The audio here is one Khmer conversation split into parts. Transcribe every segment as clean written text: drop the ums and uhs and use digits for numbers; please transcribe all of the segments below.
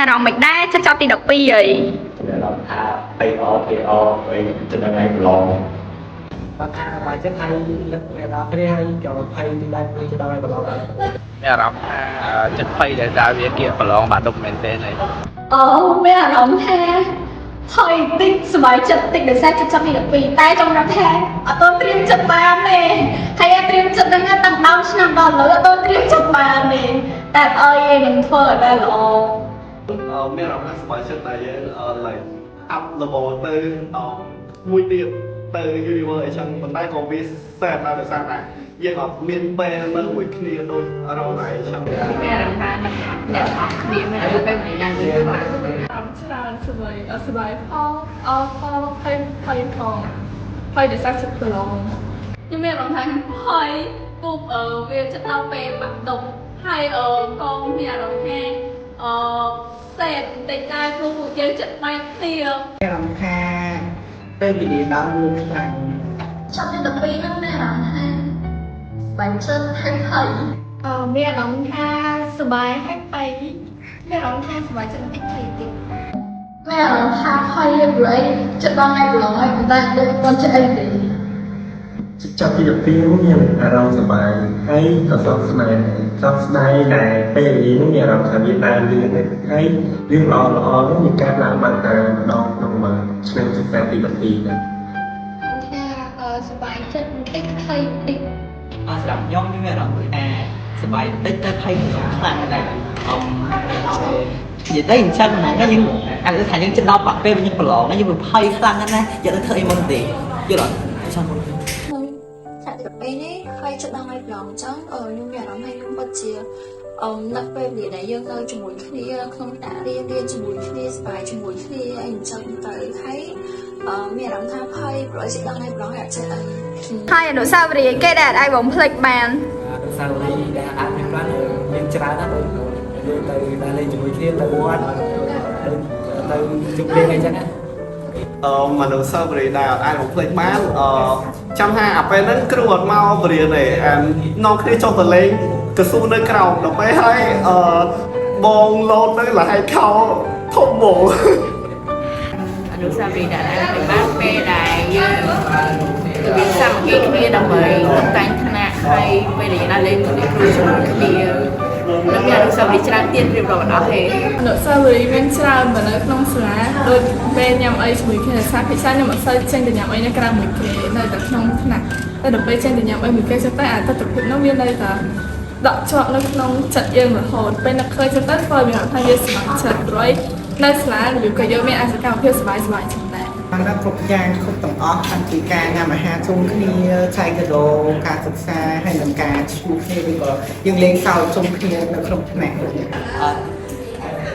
អារម្មណ៍មិនដែរចិត្តចប់ទី12ហើយ មានអារម្មណ៍ថាភ័យអភ័យអអីចំណងឯងប្រឡង បាទថាបាយចិត្តហើយនឹកអ្នកនរគ្នាហើយក៏ភ័យទីដែរទៅដល់ឲ្យប្រឡងដែរ មានអារម្មណ៍ថាចិត្តភ័យដែលដើរវាគៀកប្រឡងបាក់ដប់មែនទេហើយ អូមានអារម្មណ៍ថាភ័យតិចសប្បាយចិត្តតិចដោយសារចិត្តចប់ទី12តែចង់ប្រាប់ថាអត់ទាន់ត្រៀមចិត្តបានទេហើយអត់ត្រៀមចិត្តហ្នឹងតាំងដើមឆ្នាំដល់ឥឡូវអត់ទាន់ត្រៀមចិត្តបានទេតែអត់អីទេនឹងធ្វើឲ្យបានល្អ មានអារម្មណ៍ថាសប្បាយចិត្តដែលយើង like up level ទៅមួយទៀតទៅ universe អីចឹងប៉ុន្តែក៏វា sad ដែរដោយសារតែយើងអត់មានពេលនៅមួយគ្នាដូចរាល់ថ្ងៃអីចឹង មានអារម្មណ៍ថាអ្នកអស់គ្នាមានអារម្មណ៍ពេលម្នាក់យ៉ាងខ្លាំង អារម្មណ៍ច្រើនសប្បាយអត់សប្បាយផងអត់ផងភ័យភ័យផងភ័យដោយសារចិត្តប្រឡង ខ្ញុំមានអារម្មណ៍ថាខ្ញុំភ័យពុបអឺវាចិត្តដល់ពេលបាក់ដប់ហើយអឺក៏មានអារម្មណ៍ថាអឺសេតបន្តិចដែរព្រោះពួកយើងចិត្តបែកគ្នា មានអារម្មណ៍ថាពេលវេលាដល់លឿនខ្លាំង ចប់ទី12ហ្នឹងមានអារម្មណ៍ថាបាញ់ចិត្តហើយភ័យ អឺមានអារម្មណ៍ថាសប្បាយហើយភ័យមានអារម្មណ៍ថាសប្បាយចិត្តបន្តិចភ័យតិច មានអារម្មណ៍ថាភ័យព្រោះអីចិត្តដល់ថ្ងៃប្រឡងហើយប៉ុន្តែដូចមិនទាន់ចិត្តអីទេ ចប់ទី12មានអារម្មណ៍សប្បាយហើយក៏សោកស្ដាយសោកស្ដាយដែលពេលវេលានេះមានអារម្មណ៍ថាវាដើរលឿនហើយរឿងល្អល្អនោះវាកើតឡើងបានតែម្ដងក្នុងមួយឆ្នាំសិក្សាទី12ហ្នឹង ថាសប្បាយចិត្តបន្តិចភ័យបន្តិច អសម្រាប់ខ្ញុំខ្ញុំមានអារម្មណ៍ថាសប្បាយតិចតែភ័យខ្លាំងដែរអមនិយាយទៅអញ្ចឹងហ្មងយើងអានថាយើងចិត្តដល់បាក់ពេលយើងប្រឡងយើងវាភ័យខ្លាំងណាស់ណាយកទៅធ្វើអីមុនទេយល់អត់ចាំមុន ខ្ញុំថ្នាក់ទី12នេះហើយជិតដល់ថ្ងៃប្រឡងអញ្ចឹងអឺខ្ញុំមានអារម្មណ៍ថាខ្ញុំពិតជាអឺនឹកពេលវេលាដែលយើងនៅជាមួយគ្នាក្នុងថ្នាក់រៀនរៀនជាមួយគ្នាសប្បាយជាមួយគ្នាអីអញ្ចឹងទៅហើយអឺមានអារម្មណ៍ថាភ័យព្រោះជិតដល់ថ្ងៃប្រឡងហើយអត់ចេះអី ហើយអនុស្សាវរីយ៍អីគេដែលអាចបំភ្លេចបាន អនុស្សាវរីយ៍ដែលអាចមានបានមានច្រើនណាស់ដូចយើងទៅដើរលេងជាមួយគ្នាទៅវត្តទៅជុំលេងអីចឹងណា អឺមនុស្សសាវរីយ៍ដែលអត់អាចបំភ្លេចបានអឺចាំថាអាពេលហ្នឹងគ្រូអត់មកបរៀនទេអាននាំគ្នាចុះទៅលេងកស៊ូនៅក្រោមដល់ពេលហើយអឺបងលោតទៅលហែកខោធំហ្មង អនុស្សាវរីយ៍ដែលអាចបានពេលដែលយើងរបៀបសាមគ្គីគ្នាដើម្បីតុបតែងថ្នាក់ហើយពេលដែលយើងដើរលេងមួយគ្រូជាមួយគ្នានឹងមានអនុស្សាវរីយ៍ច្រើនទៀតរៀបរាប់អត់អស់ទេ អនុស្សាវរីយ៍មានច្រើនបើនៅក្នុងសាលាដូចពេលញ៉ាំអីជាមួយគ្នាដោយសារភាសាខ្ញុំអត់សូវចេញទៅញ៉ាំអីនៅក្រៅមួយគេនៅតែក្នុងថ្នាក់តែដល់ពេលចេញទៅញ៉ាំអីមួយគេចឹងទៅអាទិដ្ឋភាពនោះវានៅតែដក់ជាប់នៅក្នុងចិត្តយើងរហូតពេលនឹកឃើញចឹងទៅធ្វើឲ្យមានអារម្មណ៍ថាយើងសប្បាយចិត្តព្រោះអីនៅសាលារបៀបក៏យើងមានអាសកម្មភាពសប្បាយៗចឹងដែរ បានដល់គ្រប់យ៉ាងគ្រប់ទាំងអស់តាំងពីការញ៉ាំអាហារជុំគ្នាចែកកាដូការសិក្សាហើយនិងការឈ្លោះគ្នាឬក៏យើងលេងសើចជុំគ្នានៅក្នុងថ្នាក់ អត់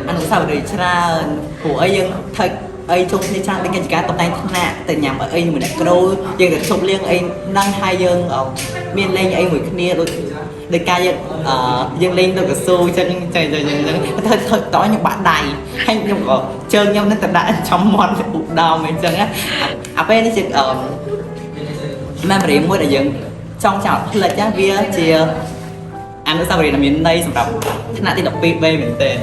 អនុស្សាវរីយ៍ច្រើនព្រោះអីយើងធ្វើអីជុំគ្នាច្រើនដូចកិច្ចការតុបតែងថ្នាក់ទៅញ៉ាំអីជាមួយអ្នកគ្រូយើងទៅជប់លៀងអីហ្នឹងហើយយើងមានលេងអីមួយគ្នាដូចដោយការយើងអឺយើងលេងទៅកស៊ូចឹងចឹងចឹងចឹងធ្វើធ្វើតខ្ញុំបាក់ដៃហើយខ្ញុំក៏ជើងខ្ញុំនឹងទៅដាក់ចំមាត់ឧត្តមអីចឹងណាអាពេលនេះជាអឺ memory មួយដែលយើងចង់ចោលផ្លិចណាវាជាអនុស្សាវរីយ៍ដែលមានន័យសម្រាប់ថ្នាក់ទី 12B មែនទែន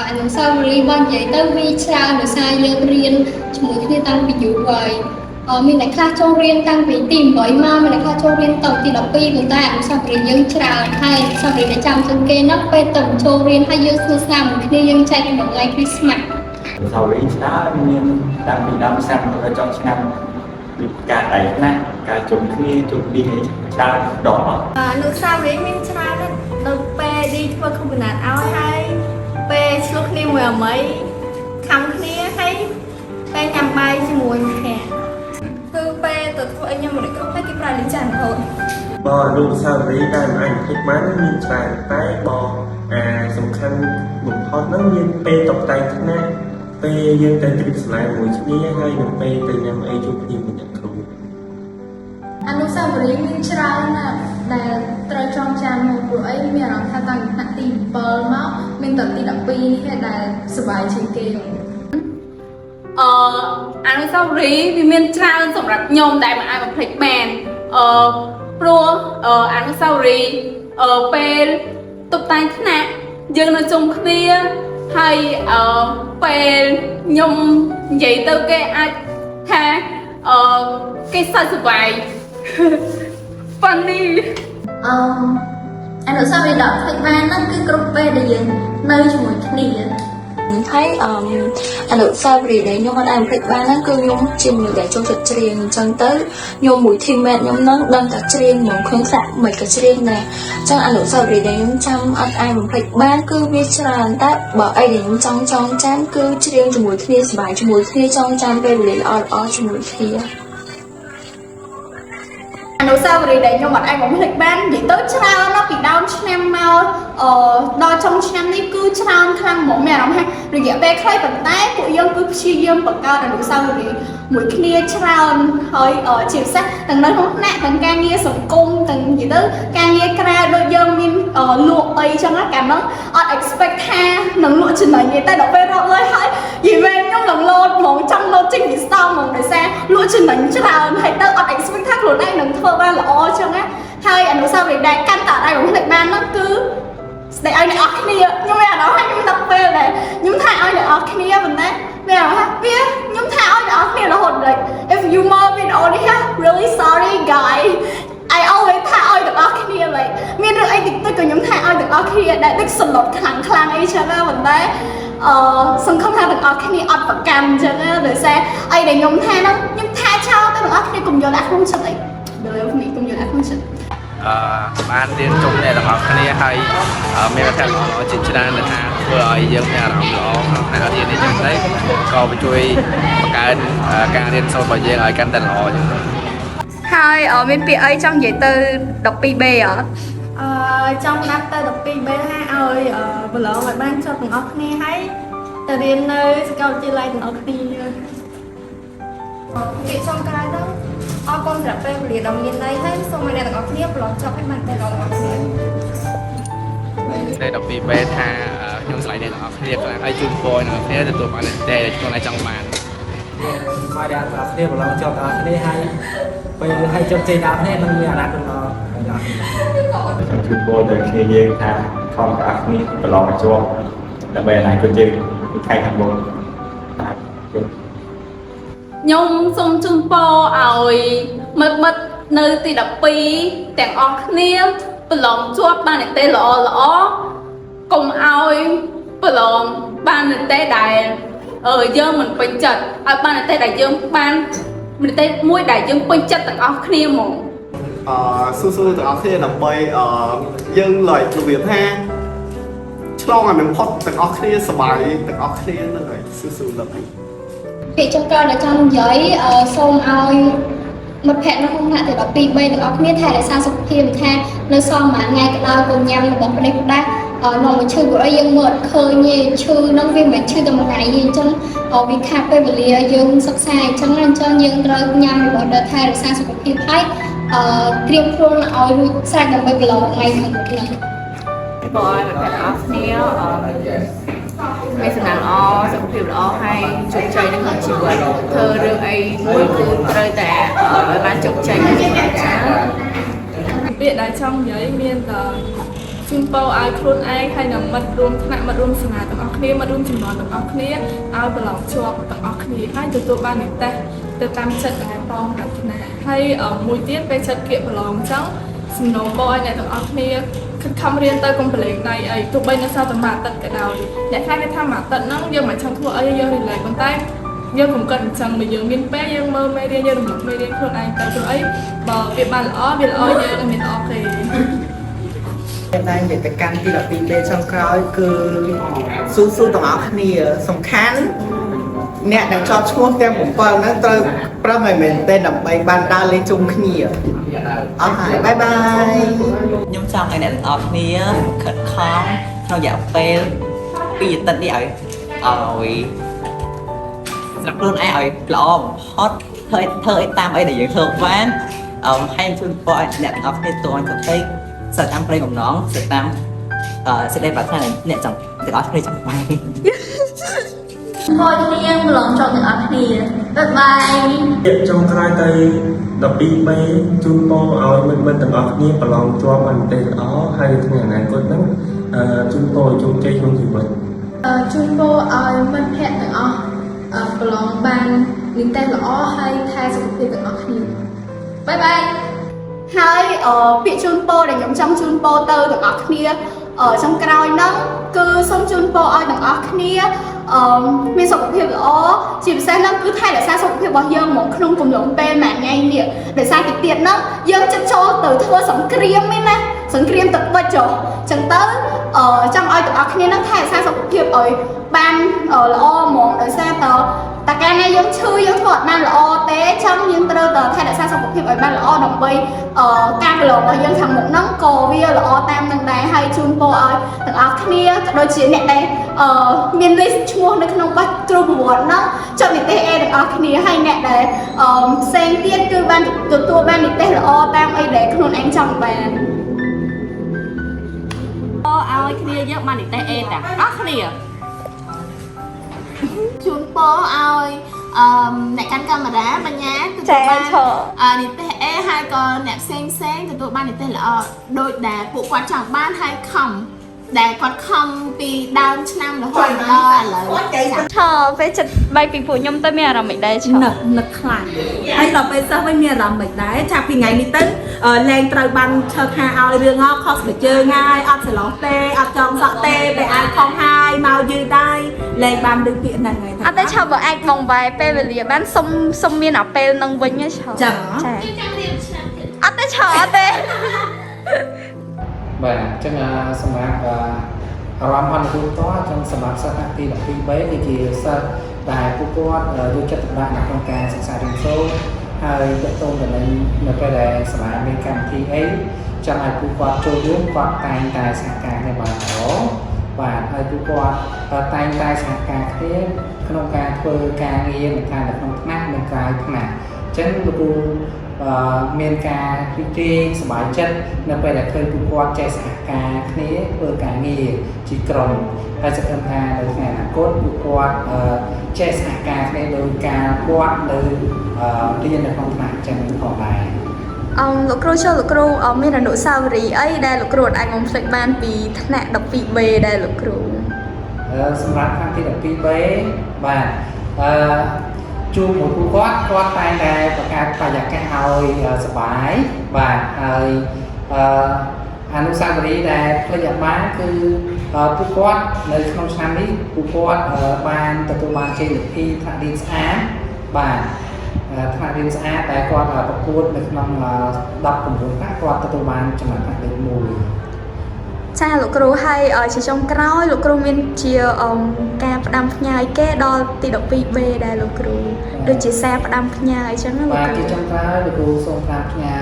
អនុស្សាវរីយ៍បើនិយាយទៅវាច្រើនដោយសារយើងរៀនជាមួយគ្នាតាំងពីយូរហើយអឺមានអ្នកខ្លះចូលរៀនតាំងពីទី8មកមានអ្នកខ្លះចូលរៀនតាំងទី12ប៉ុន្តែអនុស្សាវរីយ៍យើងច្រើនហើយអនុស្សាវរីយ៍ដែលចាំជាងគេហ្នឹងពេលទៅចូលរៀនហើយយើងស្និទ្ធស្នាលមួយគ្នាយើងចែកក្នុងថ្ងៃគ្រីស្មាស់ អនុស្សាវរីយ៍ច្រើនមានតាំងពីដើមឆ្នាំទៅដល់ចុងឆ្នាំដូចការដៃថ្នាក់ការជុំគ្នាជុំនេះអីច្រើនដល់អស់ អនុស្សាវរីយ៍មានច្រើនណាស់ដូចពេលឌីធ្វើខុបណាតឲ្យហើយពេលឆ្លោះគ្នាមួយអាមីខំគ្នាហើយពេលញ៉ាំបាយជាមួយមិត្តភក្តិគឺពេលទៅធ្វើអីញ៉ាំមួយក្រុមហើយគេប្រើលីចានរហូត បើអនុស្សាវរីយ៍ដែលមិនអាចភ្លេចបានមានច្រើនតែបើអាសំខាន់បំផុតហ្នឹងមានពេលតុបតែងថ្នាក់ពេលយើងទៅត្រៀមសាលាមួយគ្នាហើយនឹងពេលទៅញ៉ាំអីជួបគ្នាមួយអ្នកគ្រូ អនុស្សាវរីយ៍មានច្រើនណាស់ដែលត្រូវចងចាំមកព្រោះអីមានអារម្មណ៍ថាតាំងពីថ្នាក់ទី7មកមានតែទី12នេះឯងដែលសប្បាយជាងគេ អឺអនុស្សាវរីយ៍វាមានច្រើនសម្រាប់ខ្ញុំដែលមិនអាចបំភ្លេចបានអឺព្រោះអនុស្សាវរីយ៍អឺពេលតុបតែងថ្នាក់យើងនៅជុំគ្នា ហើយអឺពេលខ្ញុំនិយាយទៅគេអាចថាអឺគេសើចសប្បាយ funny អឺអនុស្សាវរីយ៍ដ៏ភ្លេចបានហ្នឹងគឺគ្រប់ពេលដែលយើងនៅជាមួយគ្នាហើយអឺអនុស្សាវរីយ៍ដែលខ្ញុំអត់អាចភ្លេចបានហ្នឹងគឺខ្ញុំជាមនុស្សដែលចូលចិត្តច្រៀងអញ្ចឹងទៅខ្ញុំមួយ teammate ខ្ញុំហ្នឹងដឹងតែច្រៀងហ្មងក្នុងថ្នាក់មិនក៏ច្រៀងដែរអញ្ចឹងអនុស្សាវរីយ៍ដែលខ្ញុំចាំអត់អាចបំភ្លេចបានគឺវាច្រើនតែបើអីដែលខ្ញុំចង់ចងចាំគឺច្រៀងជាមួយគ្នាសប្បាយជាមួយគ្នាចងចាំពេលវេលាល្អៗជាមួយគ្នា អនុស្សាវរីយ៍ដែលខ្ញុំអត់អាចបំភ្លេចបាននិយាយទៅច្រើនណាស់ពីដើមឆ្នាំមកអឺដល់ចុងឆ្នាំនេះគឺច្រើនខ្លាំងហ្មងមានអារម្មណ៍ថារយៈពេលខ្លីប៉ុន្តែពួកយើងគឺព្យាយាមបង្កើតអនុស្សាវរីយ៍មួយគ្នាច្រើនហើយជាពិសេសទាំងនៅក្នុងថ្នាក់ទាំងការងារសង្គមទាំងនិយាយទៅការងារក្រៅដូចយើងមានលក់អីចឹងណាកាលនោះអត់ expect ថានឹងលក់ចំណេញទេតែដល់ពេលរាប់លុយហើយយីមែនខ្ញុំនឹងលោតហ្មងចង់លោតចេញពីស្ទង់ហ្មងដោយសារលក់ចំណេញច្រើនហើយទៅអត់ expect ថាខ្លួនឯងនឹងធ្វើបានល្អចឹងណាហើយអនុស្សាវរីយ៍ដែលកាន់តែអាចបំភ្លេចបាននោះគឺស្ដីឲ្យអ្នកអស់គ្នាខ្ញុំមានអារម្មណ៍ថាខ្ញុំនឹកពេលដែលខ្ញុំថាឲ្យអ្នកអស់គ្នាប៉ុន្តែមានអារម្មណ៍ថាវាខ្ញុំថាឲ្យអ្នកអស់គ្នារហូត like if you មកវីដេអូនេះ really sorry guys I always ថាឲ្យទាំងអស់គ្នា like មានរឿងអីតិចតួចក៏ខ្ញុំថាឲ្យទាំងអស់គ្នាដែលដូចសន្លត់ខ្លាំងខ្លាំងអីចឹងណាប៉ុន្តែអឺសង្ឃឹមថាទាំងអស់គ្នាអត់ប្រកាន់ចឹងណាដោយសារអីដែលខ្ញុំថាហ្នឹងខ្ញុំថាចោលទៅទាំងអស់គ្នាកុំយកដាក់ក្នុងចិត្តអី believe me កុំយកដាក់ក្នុងចិត្ត អឺបានរៀនជុំអ្នកទាំងអស់គ្នាហើយមានវត្ថុល្អៗជាច្រើនដែលថាធ្វើឲ្យយើងមានអារម្មណ៍ល្អក្នុងថ្នាក់រៀននេះចឹងទៅក៏បញ្ជួយបង្កើនការរៀនសូត្ររបស់យើងឲ្យកាន់តែល្អចឹងទៅ ហើយមានពាក្យអីចង់និយាយទៅ 12B អត់ អឺចង់ណាត់ទៅ 12B ថាឲ្យប្រឡងឲ្យបានជាប់ទាំងអស់គ្នាហើយទៅរៀននៅសាកលវិទ្យាល័យទាំងអស់គ្នា ពាក្យចុងក្រោយហ្នឹងអរគុណសម្រាប់ពេលវេលាដ៏មានន័យហើយសូមឲ្យអ្នកទាំងអស់គ្នាប្រឡងជាប់ឲ្យបានតែល្អទាំងអស់គ្នា តែ 12B ថាខ្ញុំស្រឡាញ់អ្នកទាំងអស់គ្នាខ្លាំងហើយជូនពរអ្នកទាំងអស់គ្នាទទួលបានតែខ្លួនឯងចង់បាន មកដល់ទាំងអស់គ្នាប្រឡងជាប់ទាំងអស់គ្នាហើយពេលហើយជោគជ័យទាំងអស់គ្នានឹងមានអនាគតល្អទាំងអស់គ្នា ចង់ជូនពរដល់គ្នាយើងថាខំទាំងអស់គ្នាប្រឡងឲ្យជាប់ដើម្បីអនាគតយើងថ្ងៃខាងមុខបាទ ខ្ញុំសូមជូនពរឲ្យមិត្តមិត្តនៅទី12ទាំងអស់គ្នាប្រឡងជាប់បាននិទ្ទេសល្អល្អកុំឲ្យប្រឡងបាននិទ្ទេសដែលអឺយើងមិនពេញចិត្តឲ្យបាននិទ្ទេសដែលយើងបាននិទ្ទេសមួយដែលយើងពេញចិត្តទាំងអស់គ្នាហ្មង អឺស៊ូស៊ូទាំងអស់គ្នាដើម្បីអឺយើង like របៀបថាឆ្លងឲ្យនឹងផុតទាំងអស់គ្នាសប្បាយទាំងអស់គ្នាហ្នឹងហើយស៊ូស៊ូដល់ហើយ ពាក្យចុងក្រោយដែលចង់និយាយអឺសូមឲ្យមិត្តភ័ក្តិនៅក្នុងថ្នាក់ទី12 3ទាំងអស់គ្នាថែរក្សាសុខភាពថានៅសល់មួយថ្ងៃក៏ដោយក៏ញ៉ាំរបស់ផ្ដេសផ្ដាស់អឺនាំមកឈឺព្រោះអីយើងមើលអត់ឃើញទេឈឺហ្នឹងវាមិនមែនឈឺតែមួយថ្ងៃទេអញ្ចឹងអឺវាខាតពេលវេលាយើងសិក្សាអញ្ចឹងណាអញ្ចឹងយើងត្រូវញ៉ាំរបស់ដែលថែរក្សាសុខភាពហើយអឺត្រៀមខ្លួនឲ្យរួចស្រេចដើម្បីប្រឡងថ្ងៃខាងមុខហ្នឹង បងឲ្យមិត្តភក្តិទាំងអស់គ្នាអឺមានសំណាងល្អសុខភាពល្អហើយជោគជ័យនៅក្នុងជីវិតធ្វើរឿងអីមួយគឺត្រូវតែឲ្យបានជោគជ័យក្នុងជីវិតចា៎ ពាក្យដែលចង់និយាយមានតែជូនពរឲ្យខ្លួនឯងហើយនឹងមិត្តរួមថ្នាក់មិត្តរួមសាលាទាំងអស់គ្នាមិត្តរួមជំនាន់ទាំងអស់គ្នាឲ្យប្រឡងជាប់ទាំងអស់គ្នាហើយទទួលបាននិទ្ទេសទៅតាមចិត្តដែលប៉ងប្រាថ្នាហើយមួយទៀតពេលចិត្តគៀកប្រឡងអញ្ចឹងសំណូមពរឲ្យអ្នកទាំងអស់គ្នាខិតខំរៀនទៅកុំប្រឡែងដៃអីទោះបីនៅសល់តែមួយអាទិត្យក៏ដោយអ្នកខ្លះគេថាមួយអាទិត្យហ្នឹងយើងមិនចង់ធ្វើអីយើង relax ប៉ុន្តែយើងកុំគិតអញ្ចឹងបើយើងមានពេលយើងមើលមេរៀនយើងរំលឹកមេរៀនខ្លួនឯងទៅព្រោះអីបើវាបានល្អវាល្អយើងមិនមានល្អគេ តែនិយាយទៅកាន់ទី12ពេលចុងក្រោយគឺស៊ូស៊ូទាំងអស់គ្នាសំខាន់អ្នកដែលជាប់ឈ្មោះទាំង7ហ្នឹងត្រូវប្រឹងឲ្យមែនទែនដើម្បីបានដើរលេងជុំគ្នាអស់ហើយ bye bye ខ្ញុំចង់ឲ្យអ្នកទាំងអស់គ្នាខិតខំក្នុងរយៈពេល2អាទិត្យនេះឲ្យឲ្យស្រាប់ខ្លួនឯងឲ្យល្អបំផុតធ្វើធ្វើឲ្យតាមអីដែលយើងធ្វើបានអឺហើយជូនពរឲ្យអ្នកទាំងអស់គ្នាទទួលជោគជ័យស្របតាមប្រេងបំណងស្របតាមអឺសេចក្តីប្រាថ្នាដែលអ្នកចង់ទាំងអស់គ្នាចង់បាន ពរគ្នាយើងប្រឡងជាប់ទាំងអស់គ្នា bye bye ពាក្យចុងក្រោយទៅ 12B ជូនពរឲ្យមិត្តមិត្តទាំងអស់គ្នាប្រឡងជាប់បានទេល្អហើយថ្ងៃអនាគតហ្នឹងអឺជូនពរឲ្យជោគជ័យក្នុងជីវិត។ ជូនពរឲ្យមិត្តភ័ក្តិទាំងអស់ប្រឡងបាននិទ្ទេសល្អហើយថែសុខភាពទាំងអស់គ្នាbye bye ហើយពាក្យជូនពរដែលខ្ញុំចង់ជូនពរទៅទាំងអស់គ្នាចុងក្រោយហ្នឹងគឺសូមជូនពរឲ្យទាំងអស់គ្នាមានសុខភាពល្អជាពិសេសហ្នឹងគឺថែរក្សាសុខភាពរបស់យើងហ្មងក្នុងកំឡុងពេលមួយថ្ងៃនេះដោយសារតិចទៀតហ្នឹងយើងចិត្តចូលទៅធ្វើសង្គ្រាមឯណាសង្គ្រាមទឹកបិចចុះចឹងទៅចង់ឲ្យទាំងអស់គ្នាហ្នឹងថែរក្សាសុខភាពឲ្យបានល្អហ្មងដោយសារតតើកាលណាយើងឈឺយើងធ្វើអត់បានល្អទេចឹងយើងត្រូវតែថែរក្សាសុខភាពឲ្យបានល្អដើម្បីការប្រឡងរបស់យើងខាងមុខហ្នឹងក៏វាល្អតាមនឹងដែរហើយជូនពរឲ្យទាំងអស់គ្នាក៏ដូចជាអ្នកដែលមាន list ឈ្មោះនៅក្នុងបាច់គ្រូប្រវត្តិហ្នឹងចុះនិទ្ទេស A ទាំងអស់គ្នាហើយអ្នកដែលផ្សេងទៀតគឺបានទទួលបាននិទ្ទេសល្អតាមអីដែលខ្លួនឯងចង់បាន ឲ្យគ្នាយើងបាននិទ្ទេស A ទាំងអស់គ្នា ជូនពរឲ្យអ្នកកាន់កាមេរ៉ាបញ្ញាទទួលបាននិទ្ទេស A ហើយក៏អ្នកផ្សេងផ្សេងទទួលបាននិទ្ទេសល្អដូចដែលពួកគាត់ចង់បានហើយខំដែលគាត់ខំពីដើមឆ្នាំរហូតដល់ឥឡូវចា៎ ឆពេលចិត្តបែកពីពួកខ្ញុំទៅមានអារម្មណ៍មិនដែរឆ នឹកនឹកខ្លាំងហើយដល់ពេលសិស្សវិញមានអារម្មណ៍មិនដែរចាប់ពីថ្ងៃនេះទៅលែងត្រូវបានឈើថាឲ្យរឿងអខុសស្បែកជើងហើយអត់ស្រឡោះទេអត់ចងសក់ទេពេលអាវខុសហើយមកយឺតដែរលែងបានឮពាក្យហ្នឹងហើយ អត់ទេឆបើអាចបងវ៉ែពេលវេលាបានសុំសុំមានអាពេលនឹងវិញណាឆ ចឹង ចាអត់ទេឆអត់ទេ បាទអញ្ចឹងសម្រាប់អារម្មណ៍អនុគូលផ្ទាល់អញ្ចឹងសម្រាប់សិស្សថ្នាក់ទី 12B គឺជាសិស្សដែលពួកគាត់យកចិត្តទុកដាក់នៅក្នុងការសិក្សារៀនសូត្រហើយទាក់ទងទៅនឹងនៅពេលដែលសាលាមានកម្មវិធីអីចង់ឲ្យពួកគាត់ចូលរួមគាត់តែងតែសហការគ្នាបានល្អបាទហើយពួកគាត់តែងតែសហការគ្នាក្នុងការធ្វើការងារមិនថានៅក្នុងថ្នាក់និងក្រៅថ្នាក់អញ្ចឹងលោកគ្រូមានការរីករាយសប្បាយចិត្តនៅពេលដែលឃើញពួកគាត់ចេះសហការគ្នាធ្វើការងារជាក្រុមហើយសង្ឃឹមថានៅថ្ងៃអនាគតពួកគាត់ចេះសហការគ្នាដោយការគាត់នៅរៀននៅក្នុងថ្នាក់ចឹងផងដែរ អមលោកគ្រូចូលលោកគ្រូមានអនុស្សាវរីយ៍អីដែលលោកគ្រូអាចបំភ្លេចបានពីថ្នាក់ 12B ដែរលោកគ្រូ សម្រាប់ថ្នាក់ទី 12B បាទអឺជួបមួយពួកគាត់គាត់តែងតែបង្កើតបរិយាកាសឲ្យសប្បាយបាទហើយអឺអនុស្សាវរីយ៍ដែលភ្លេចអត់បានគឺពួកគាត់នៅក្នុងឆ្នាំនេះពួកគាត់បានទទួលបានជ័យលាភីថ្នាក់រៀនស្អាតបាទថ្នាក់រៀនស្អាតតែគាត់ប្រកួតនៅក្នុង19ថ្នាក់គាត់ទទួលបានចំណាត់ថ្នាក់លេខ1 ចាលោកគ្រូហើយជាចុងក្រោយលោកគ្រូមានជាការផ្ដាំផ្ញើគេដល់ទី 12B ដែរលោកគ្រូដូចជាសារផ្ដាំផ្ញើអញ្ចឹងលោក បាទ គ្រូ ជាចុងក្រោយលោកគ្រូសូមផ្ដាំផ្ញើ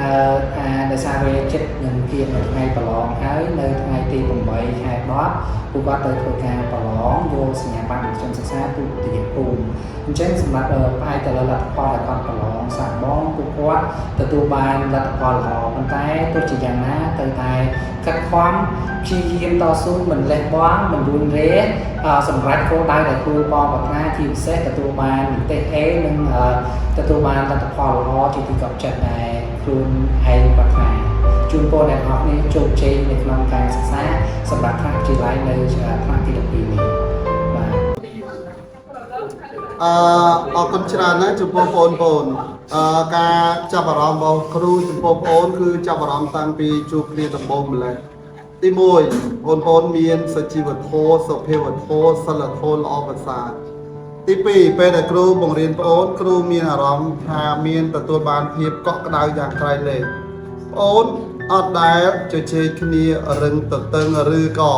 ថាដោយសារវាចិត្តនឹងគៀកនៅថ្ងៃប្រឡងហើយនៅថ្ងៃទី8ខែ10ពួកគាត់ទៅធ្វើការប្រឡងយកសញ្ញាបត្រមធ្យមសិក្សាទុតិយភូមិអញ្ចឹងសម្រាប់ផ្អែកទៅលើលទ្ធផលដែលគាត់ប្រឡងសាកបងពួកគាត់ទទួលបានលទ្ធផលល្អប៉ុន្តែទោះជាយ៉ាងណាទៅតែខិតខំព្យាយាមតស៊ូមិនលះបង់មិនរួញរែសម្រាប់គោលដៅដែលគ្រូបងប្រាថ្នាជាពិសេសទទួលបាននិទ្ទេស A និងទទួលបានលទ្ធផលល្អជាទីកប់ចិត្តដែលខ្លួនឯងប្រាថ្នាជូនពរអ្នកនរគ្នាជោគជ័យនៅក្នុងការសិក្សាសម្រាប់ថ្នាក់វិទ្យាល័យនៅថ្នាក់ទី12នេះបាទ អឺអរគុណច្រើនណាស់ចំពោះបងប្អូនអឺការចាប់អារម្មណ៍របស់គ្រូចំពោះបងប្អូនគឺចាប់អារម្មណ៍តាំងពីជួបគ្នាដំបូងម្ល៉េះទី1បងប្អូនមានសុជីវធម៌សុភាវធម៌សិលធម៌ល្អប្រសើរទី2ពេលដែលគ្រូបង្រៀនបងប្អូនគ្រូមានអារម្មណ៍ថាមានទទួលបានភាពកក់ក្ដៅយ៉ាងក្រៃលែងបងប្អូនអត់ដែលជជែកគ្នារឹងទទឹងឬក៏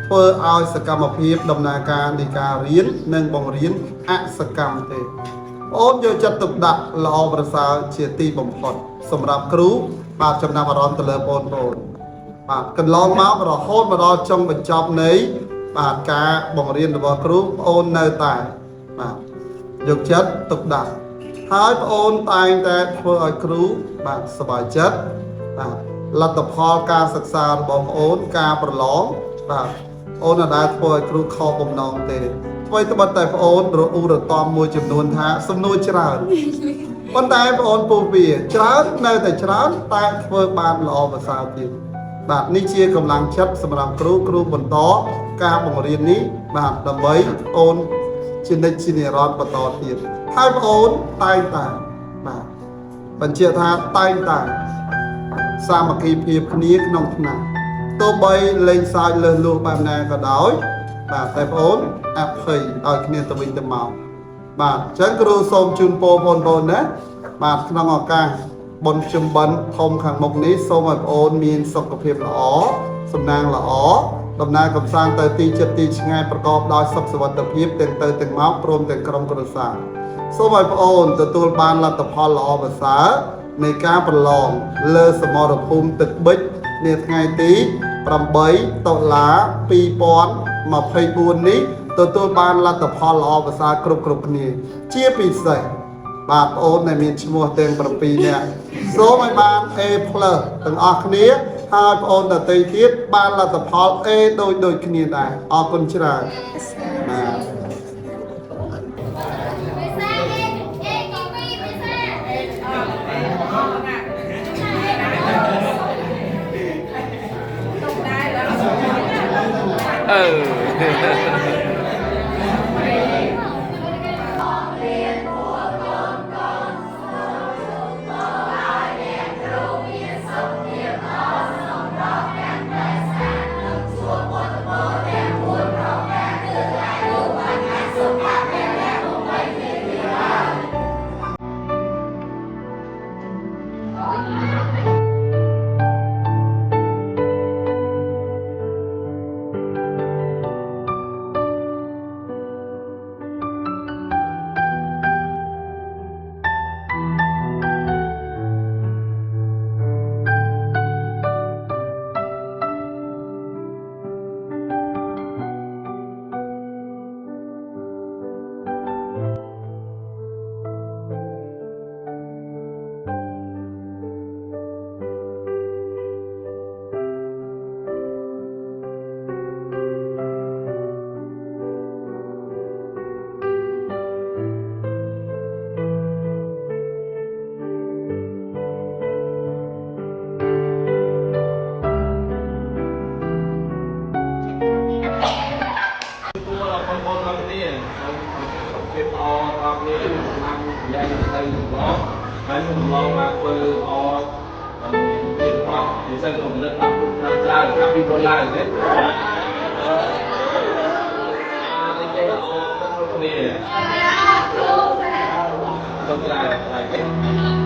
ធ្វើឲ្យសកម្មភាពដំណើរការនៃការរៀននិងបង្រៀនអសកម្មទេអូនយកចិត្តទុកដាក់ល្អប្រសើរជាទីបំផុតសម្រាប់គ្រូបាទចំណាប់អារម្មណ៍ទៅលើបងប្អូនបាទកន្លងមករហូតមកដល់ចុងបញ្ចប់នៃបាទការបង្រៀនរបស់គ្រូបងអូននៅតែបាទយកចិត្តទុកដាក់ហើយបងអូនតែងតែធ្វើឲ្យគ្រូបាទសប្បាយចិត្តបាទលទ្ធផលការសិក្សារបស់បងអូនការប្រឡងបាទអូនអត់ដែលធ្វើឲ្យគ្រូខកបំណងទេអ្វីត្បិតតែបងអូនរអ៊ូរតំមួយចំនួនថាសំណួរច្រើនប៉ុន្តែបងអូនពូវាច្រើននៅតែច្រើនតែធ្វើបានល្អប្រសើរទៀត បាទនេះជាកម្លាំងចិត្តសម្រាប់គ្រូគ្រូបន្តការបង្រៀននេះបាទដើម្បីអូនជានិច្ចជានិរន្តរ៍បន្តទៀតហើយបងអូនតែងតែបាទបញ្ជាក់ថាតែងតែសាមគ្គីភាពគ្នាក្នុងថ្នាក់ទោះបីលេងសើចលើសលួសបែបណាក៏ដោយបាទតែបងអូនអភ័យឲ្យគ្នាទៅវិញទៅមកបាទអញ្ចឹងគ្រូសូមជូនពរបងប្អូនណាបាទក្នុងឱកាសបុណ្យភ្ជុំបិណ្ឌធំខាងមុខនេះសូមឲ្យបងអូនមានសុខភាពល្អសំណាងល្អដំណើរកំសាន្តទៅទីជិតទីឆ្ងាយប្រកបដោយសុខសុវត្ថិភាពទាំងទៅទាំងមកព្រមទាំងក្រុមគ្រួសារសូមឲ្យបងអូនទទួលបានលទ្ធផលល្អប្រសើរនៃការប្រឡងលើសមរភូមិទឹកប៊ិចនាថ្ងៃទី8តុលា2024នេះទទួលបានលទ្ធផលល្អប្រសើរគ្រប់គ្រប់គ្នាជាពិសេសបាទបងអូនដែលមានឈ្មោះទាំង7នាក់សូមឲ្យបាន A+ ទាំងអស់គ្នាហើយបងអូនដទៃទៀតបានលទ្ធផល A ដូចដូចគ្នាដែរអរគុណច្រើនបាទ អឺ បងប្អូនទាំងគ្នាសុខភាពល្អទាំងគ្នាឆ្នាំយ៉ាងទៅល្អហើយខ្ញុំឡងមកធ្វើល្អមានប្រាក់និស្សិតកំណត់ដល់គ្រប់ច្រើនច្រើនពីមុនឡើងទេនេះគេល្អទាំងគ្នាសូមច្រើនហើយ